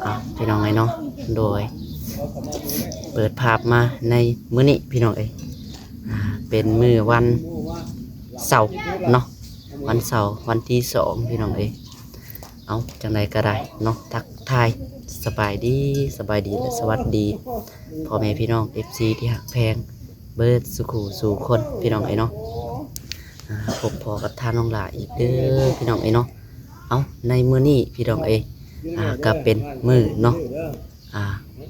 ອ່າ ພີ່ນ້ອງເອີຍເນາະ ໂດຍ ເປີດພາບມາໃນມື້ນີ້ພີ່ນ້ອງເອີຍ ອ່າ ເປັນມື້ວັນເສົາເນາະ ວັນເສົາ ວັນທີສອງ ພີ່ນ້ອງເອີຍ. ເອົາ ຈັ່ງໃດກໍໄດ້ເນາະ ທັກທາຍສະບາຍດີ ສະບາຍດີ ແລະ ສະຫວັດດີພໍ່ແມ່ພີ່ນ້ອງ ເອັຟຊີ ທີ່ຮັກແພງເບິດສູ່ຄູ່ສູ່ຄົນ ພີ່ນ້ອງເອີຍເນາະ. ອ່າ ພົບພໍ້ກັບທ່ານນ້ອງຫຼ້າອີກເດີ ພີ່ນ້ອງເອີຍເນາະ. ເອົ້າ ໃນມື້ນີ້ພີ່ນ້ອງເອີຍ ອ່າ ກໍເປັນມື້ເນາະ ອ່າ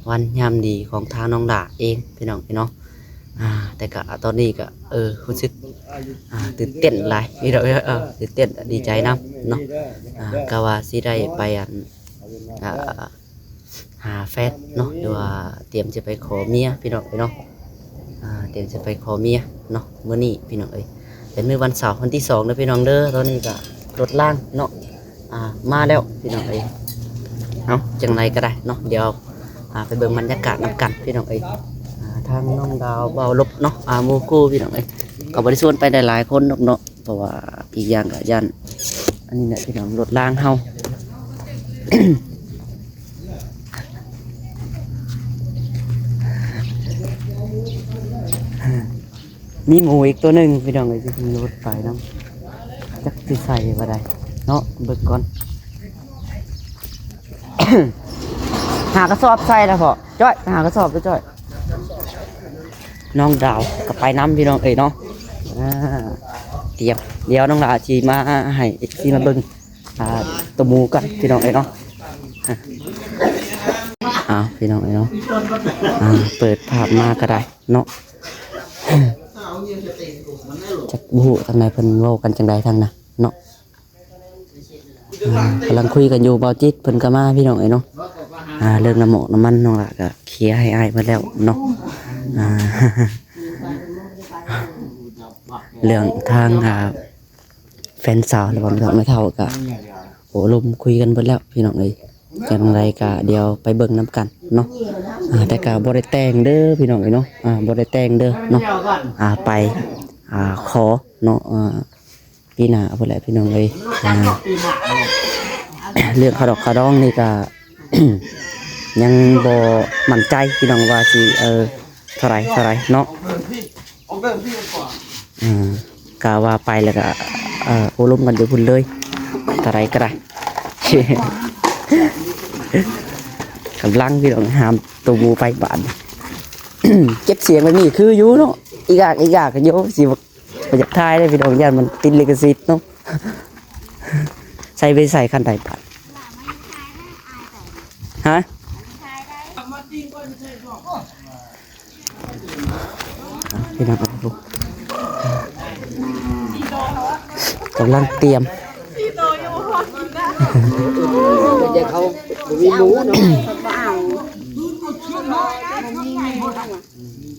ວັນຍາມດີຂອງທາງນ້ອງຫຼ້າເອງ ພີ່ນ້ອງເອີຍເນາະ. ອ່າ ແຕ່ກະຕອນນີ້ກະ ເອີ ຮູ້ສຶກ ອ່າ ຕື່ນເຕັ້ນຫຼາຍ ພີ່ນ້ອງເອີຍ ເອີ ຕື່ນເຕັ້ນ ດີໃຈນຳເນາະ. ອ່າ ກະວ່າຊິໄດ້ໄປ ອັນ ອ່າ ຫາແຟນເນາະ ຫຼືວ່າຕຽມຈະໄປຂໍເມຍ ພີ່ນ້ອງເອີຍເນາະ. ອ່າ ຕຽມຈະໄປຂໍເມຍເນາະ ມື້ນີ້ພີ່ນ້ອງເອີຍ ເປັນມື້ວັນເສົາ ວັນທີສອງເດີພີ່ນ້ອງເດີ. ຕອນນີ້ກະລົດລາງເນາະ ອ່າ ມາແລ້ວພີ່ນ້ອງເອີຍ. ເອົ້າ ຈັ່ງໃດກໍໄດ້ເນາະ ດຽວ ອ່າ ໄປເບິ່ງບັນຍາກາດນຳກັນພີ່ນ້ອງເອີຍ. ອ່າ ທາງນ້ອງດາວ ບ່າວລົບເນາະ ອ່າ ໝູ່ຄູ່ພີ່ນ້ອງເອີຍ ກໍບໍ່ໄດ້ຊວນໄປຫຼາຍໆຄົນດອກເນາະ ເພາະວ່າອີກຢ່າງກໍຢ້ານ ອັນນີ້ແຫຼະພີ່ນ້ອງ ລົດລາງເຮົາ ມີໝູອີກຕົວໜຶ່ງພີ່ນ້ອງເອີຍ ຊິຂີ່ລົດໄປນຳ ຈັກຊິໃສ່ບໍ່ໄດ້ເນາະ ເບິ່ງກ່ອນ. ຫາກະສອບໃສ່ລະພໍ່ ຈ້ອຍ ຫາກະສອບໄປຈ້ອຍ. ນ້ອງດາວກໍໄປນຳພີ່ນ້ອງເອີຍເນາະ. ອ່າ ຕຽມ ດຽວນ້ອງຫຼ້າຊິມາໃຫ້ເອັຟຊີມາເບິ່ງ ອ່າ ໂຕໝູກັນພີ່ນ້ອງເອີຍເນາະ. ອ່າ ພີ່ນ້ອງເອີຍເນາະ ອ່າ ເປີດພາບມາກໍໄດ້ເນາະ. ຈັກບໍ່ຮູ້ທາງໃດເພິ່ນເວົ້າກັນຈັ່ງໃດທາງນັ້ນເນາະ. ອ່າ ກຳລັງຄຸຍກັນຢູ່ ບ່າວຈິດເພິ່ນກໍມາພີ່ນ້ອງເອີຍເນາະ. ອ່າ ເລື່ອງນ້ຳໝອກນ້ຳມັນນ້ອງຫຼ້າກໍເຄຍໃຫ້ອ້າຍເພິ່ນແລ້ວເນາະ. ອ່າ ເລື່ອງທາງ ອ່າ ແຟນສາວ ຫຼືວ່າແມ່ເຖົ້າກໍໂອ້ລົມຄຸຍກັນເບິດແລ້ວພີ່ນ້ອງເອີຍ. ຈັ່ງໃດກໍດຽວໄປເບິ່ງນຳກັນເນາະ. ອ່າ ແຕ່ກໍບໍ່ໄດ້ແຕ່ງເດີພີ່ນ້ອງເອີຍເນາະ ອ່າ ບໍ່ໄດ້ແຕ່ງເດີເນາະ. ອ່າ ໄປ ອ່າ ຂໍເນາະ ອ່າ ປີໜ້າພຸ້ນແຫຼະພີ່ນ້ອງເອີຍ. ອ່າ ເລື່ອງຄ່າດອກຄ່າດອງນີ້ກະ ຍັງບໍ່ໝັ້ນໃຈພີ່ນ້ອງວ່າຊິ ເອີ ເທົ່າໃດເທົ່າໃດເນາະ. ອ່າ ກະວ່າໄປແລ້ວກະ ເອີ ໂອ້ລົມກັນຢູ່ພຸ້ນເລີຍ ເທົ່າໃດກໍໄດ້. ກຳລັງພີ່ນ້ອງຫາມໂຕໝູໄປບາດ ເກັບສຽງແບບນີ້ຄືຢູ່ເນາະ ອີກອາກອີກອາກຢູ່ ຊິບໍ່ຢາກຖ່າຍເດ້ພີ່ນ້ອງ ຢ້ານມັນຕິດລິຂະສິດເນາະ. ໃສ່ໄປໃສ່ຄັນໃດບາດ ຮະ? ອ່ະ ພີ່ນ້ອງເອີຍ ກຳລັງຕຽມ ເຂົາບໍ່ມີໝູເນາະ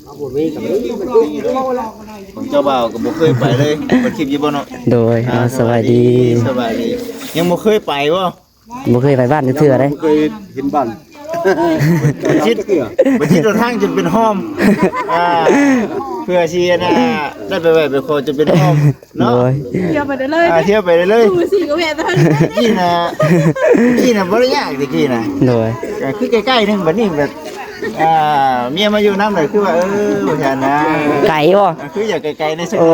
ເຂົາບໍ່ມີກໍບໍ່ມີ ຂອງເຈົ້າບ່າວກໍບໍ່ເຄີຍໄປເລີຍ ເບິ່ງຄລິບຢູ່ບໍ່ເນາະ? ໂດຍ ອ່າ ສະບາຍດີ ສະບາຍດີ ຍັງບໍ່ເຄີຍໄປບໍ່? ບໍ່ເຄີຍໄປບ້ານຈັກເທື່ອເດ້ ບໍ່ເຄີຍເຫັນບ້ານ ບໍ່ຄິດ ບໍ່ຄິດວ່າທາງຈົນເປັນຫ້ອມ ອ່າ ເພື່ອຊິ ອັນນ່າ ໄດ້ໄປໄຫວ້ໄປຂໍຈົນເປັນຫ້ອມເນາະ ໂດຍ ທ່ຽວໄປໄດ້ເລີຍ ອ່າ ທ່ຽວໄປໄດ້ເລີຍ ມື້ສີ່ກໍແວະໄປ ກີ້ນະ ກີ້ນະບໍ່ໄດ້ຍາກແຕ່ກີ້ນະ ໂດຍ ກໍຄືໃກ້ໆໜຶ່ງ ບັດນີ້ແບບ ອ່າ ເມຍມາຢູ່ນຳແລ້ວຄືວ່າ ເອີ ວ່າຊັ້ນນະ ໄກບໍ່? ອ່າ ຄືຢາກໄກໆແດ່ ໂອ້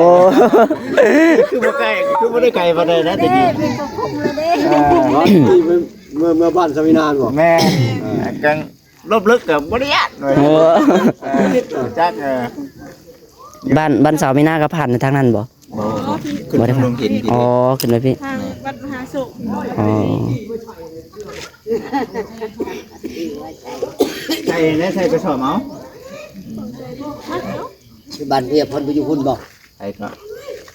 ຄືບໍ່ໄກ ຄືບໍ່ໄດ້ໄກປານໃດນະແຕ່ກີ້ ເອີ ເມື່ອ ເມື່ອບ້ານສາມີນາບໍ່? ແມ່ນ ເອີ ກາງລົບເລິກກໍບໍ່ໄດ້ຢ້ານ ໂອ້ ເອີ ຈັກ ເອີ ບ້ານ ບ້ານສາມີນາກໍຜ່ານທາງນັ້ນບໍ່? ບໍ່ ບໍ່ໄດ້ຜ່ານ ຂຶ້ນໄປທາງດົງເຫັນ ອໍ ຂຶ້ນໄປພີ້ ທາງວັດມະຫາໂຊກ ອໍ ໃສ່ແດ່ ໃສ່ກະສອບເອົາ ບ້ານເມຍເພິ່ນໄປຢູ່ພຸ້ນບໍ່? ໃຜກໍ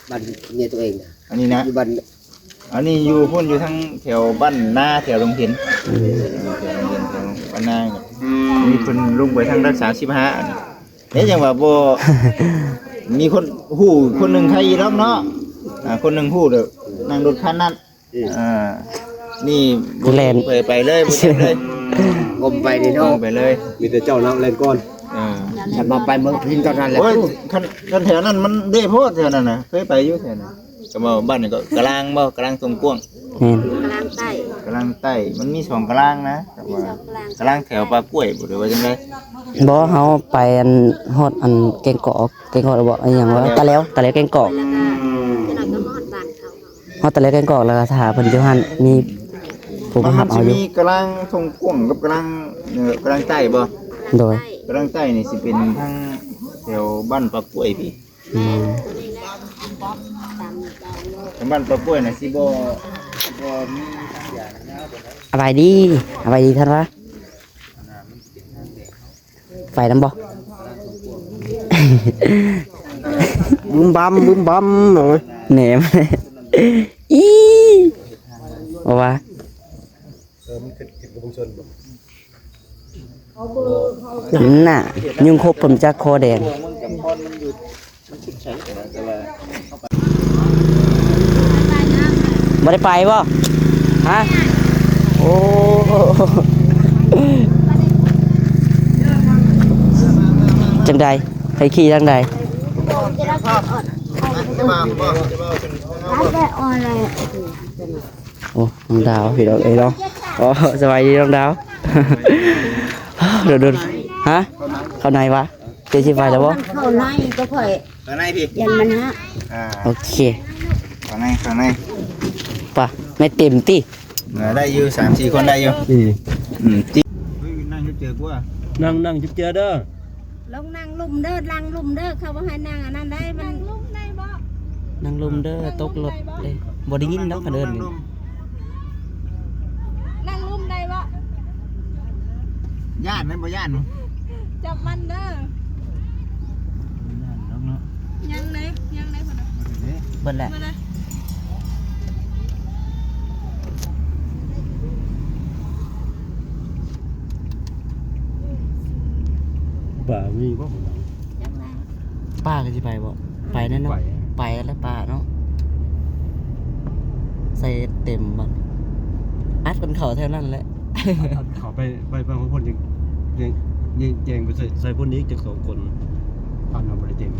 ບ້ານເມຍຕົວເອງນະ ອັນນີ້ນະ ຢູ່ບ້ານ ອັນນີ້ຢູ່ພຸ້ນ ຢູ່ທາງແຖວບ້ານນາ ແຖວດົງເຫັນ ອືມ ເອີ ແຖວດົງເຫັນ ແຖວບ້ານນາ ນີ້ເພິ່ນລົງໄປທາງຫຼັກສາມສິບຫ້າ ອັນນີ້ ເອີ ຈັ່ງວ່າບໍ່ ມີຄົນຮູ້ຄົນໜຶ່ງໃຄອີກດອກເນາະ ອ່າ ຄົນໜຶ່ງຮູ້ເດີ ນັ່ງລົດຄັນນັ້ນ ອືມ ອ່າ ນີ້ບໍ່ ແລ່ນ ໄປ ໄປເລີຍ ບໍ່ຈັກເລີຍ ກົ້ມໄປນີ້ເນາະ ໄປເລີຍ ມີແຕ່ເຈົ້ານະແລ່ນກ່ອນ ເອີ ຄັນວ່າໄປເມືອງພິນຕອນນັ້ນແຫຼະ ໂອ້ຍ ຄັນ ຄັນແຖວນັ້ນມັນເດ້ໂພດ ແຖວນັ້ນນະ ເຄີຍໄປຢູ່ແຖວນັ້ນ ກໍເວົ້າບ້ານນີ້ກໍກະລາງບໍ່? ກະລາງທົ່ງກວ້າງ. ແມ່ນ. ກະລາງໃຕ້ ກະລາງໃຕ້ ມັນມີສອງກະລາງນະ ແຕ່ວ່າ ມີສອງກະລາງ ກະລາງແຖວປາກກ້ວຍບໍ່ ຫຼືວ່າຈັ່ງໃດ? ບໍ່ ເຮົາໄປອັນ ຮອດອັນແກ້ງກອກ ແກ້ງກອກແລ້ວບໍ່ ອີຫຍັງວະ ຕາແລວ ຕາແລວແກ້ງກອກ ແລ້ວກໍ ແລ້ວກໍຮອດບ້ານເຂົາ ຮອດຕາແລວແກ້ງກອກ ແລ້ວກໍຖ້າເພິ່ນຢູ່ຫັ້ນ ມີຜູ້ມາຮັບເອົາຢູ່. ມັນຊິມີກະລາງທົ່ງກວ້າງກັບກະລາງ ເອີ ກະລາງໃຕ້ບໍ່? ໂດຍ ກະລາງໃຕ້ນີ້ຊິເປັນທາງແຖວບ້ານປາກກ້ວຍພີ້. ອືມ ບ້ານປາກກ້ວຍນະ ຊິບໍ່ ຊິບໍ່ມີທາງຢາງຍາວປານໃດ. ສະບາຍດີ ສະບາຍດີທ່ານວ່າ ໄປນຳບໍ່? ບຶມບຳ ບຶມບຳ ເອົາ ແໜມ ອີ ເອົາວ່າ ເອີ ມັນຂຶ້ນ ຂຶ້ນກັບເບິ່ງຊົນບໍ່? ນັ້ນນະ ຍຸງຄົບເພິ່ນຈັກຄໍແດງ ບໍ່ໄດ້ໄປບໍ່? ຮະ? ໂອ້ ຈັ່ງໃດ? ໃຜຂີ່ທາງໃດ? ໂອ້ ນ້ອງດາວ ພີ່ນ້ອງເອີຍເນາະ. ໂອ້ ສະບາຍດີນ້ອງດາວ ດົນໆ ຮະ? ເຂົ້າໃນວະ? ເຈົ້າຊິໄປແລ້ວບໍ່? ມັນເຂົ້າໃນກໍຂ້ອຍ ເຂົ້າໃນພີ້ ຢ້ານມັນຮະ. ອ່າ ໂອເຄ ເຂົ້າໃນ ເຂົ້າໃນ ປະ ແມ່ນເຕັມຕິ. ເອີ ໄດ້ຢູ່ ສາມສີ່ຄົນໄດ້ຢູ່. ອືມ ອືມ ຕິ ເຮີ້ຍ ນັ່ງຢູ່ເຈີກວ່າ ນັ່ງ ນັ່ງຢູ່ເຈີເດີ. ລົງນັ່ງລຸ່ມເດີ ນັ່ງລຸ່ມເດີ ເຂົາບໍ່ໃຫ້ນັ່ງອັນນັ້ນໄດ໋ ມັນ ນັ່ງລຸ່ມໄດ້ບໍ່? ນັ່ງລຸ່ມເດີ ຕົກລົດເດ້ ນັ່ງລຸ່ມໄດ້ບໍ່? ບໍ່ໄດ້ຍິນດອກ ຄັນເອີ້ນ ນັ່ງລຸ່ມ ນັ່ງລຸ່ມໄດ້ບໍ່? ຢ້ານໄດ໋ ບໍ່ຢ້ານ ຈັບມັນເດີ. ຢ້ານດອກເນາະ ຍັງເດ້ ຍັງເດ້ ເພິ່ນນະ ເບິດແລ້ວ ເບິດແລ້ວ. ປາມີບໍ່? ປາກໍຊິໄປບໍ່? ໄປແນ່ເນາະ ໄປ ໄປແລ້ວປາເນາະ ໃສ່ເຕັມບັດ ອັດກັນເຂົ້າແຖວນັ້ນແຫຼະ ອັດເຂົ້າໄປ ໄປ ໄປພຸ້ນ ຍັງ ຍັງ ຍັງແຈ້ງໄປໃສ່ ໃສ່ພຸ້ນອີກຈັກສອງຄົນ ພັນເຮົາບໍ່ໄດ້ແຈ້ງ.